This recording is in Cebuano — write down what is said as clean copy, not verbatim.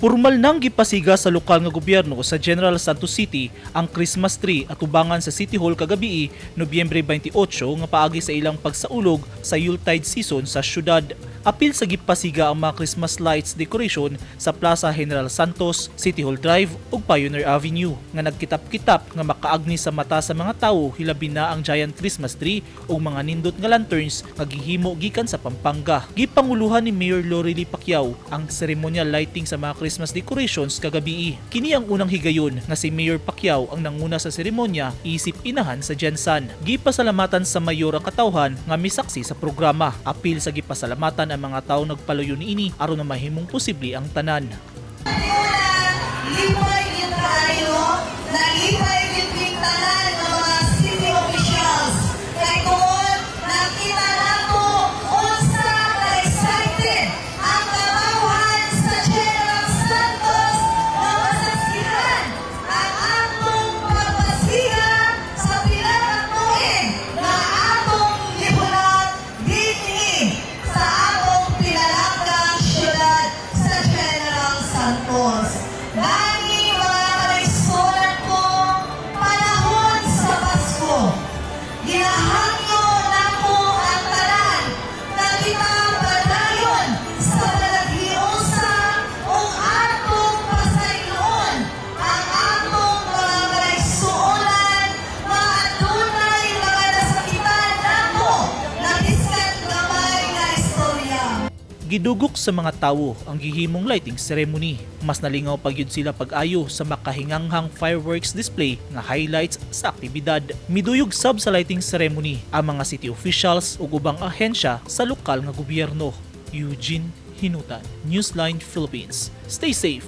Pormal nang gipasiga sa lokal nga gobyerno sa General Santos City ang Christmas tree atubangan sa City Hall kagabii, Nobyembre 28, nga paagi sa ilang pagsaulog sa Yuletide season sa syudad. Apil sa gipasiga ang mga Christmas lights decoration sa Plaza General Santos, City Hall Drive ug Pioneer Avenue nga nagkitap-kitap nga makaagni sa mata sa mga tawo, hilabi na ang giant Christmas tree ug mga nindot nga lanterns nga gihimo gikan sa Pampanga. Gipanguluhan ni Mayor Lorely Pacquiao ang ceremonial lighting sa mga Christmas decorations kagabii. Kini ang unang higayon nga si Mayor Pacquiao ang nanguna sa seremonya isip inahan sa GenSan. Gipasalamatan sa mayor ang katawhan nga misaksi sa programa. Apil sa gipasalamatan ang mga tawo nagpaluyo niini aron na mahimong posible ang tanan. Una, lipay gyud kaayo, nalipay gyud mig tanan nga mga city officials. Kay tungod nakita nato unsa ka-excited ang katawhan sa General Santos nga masaksihan ang atong pagpasiga sa pila ka tuig nga atong gibulat dinhi sa atong pinalanggang syudad sa General Santos. Gani, mga kaigsuonan ko, panahon sa Pasko, ginahangyo nako ang tanan nga kita padayon sa panaghiusa ug atong pasayloon ang atong mga kaigsuonan nga adunay mga nasakitan nato na biskan gamay nga istorya. Gidugok sa mga tawo ang gihimong lighting ceremony. Mas nalingaw pa gyud sila pag-ayo sa makahinganghang fireworks display nga highlights sa aktibidad. Miduyog sab sa lighting ceremony ang mga city officials ug ubang ahensya sa lokal nga gobyerno. Eugene Hinutan, Newsline Philippines. Stay safe.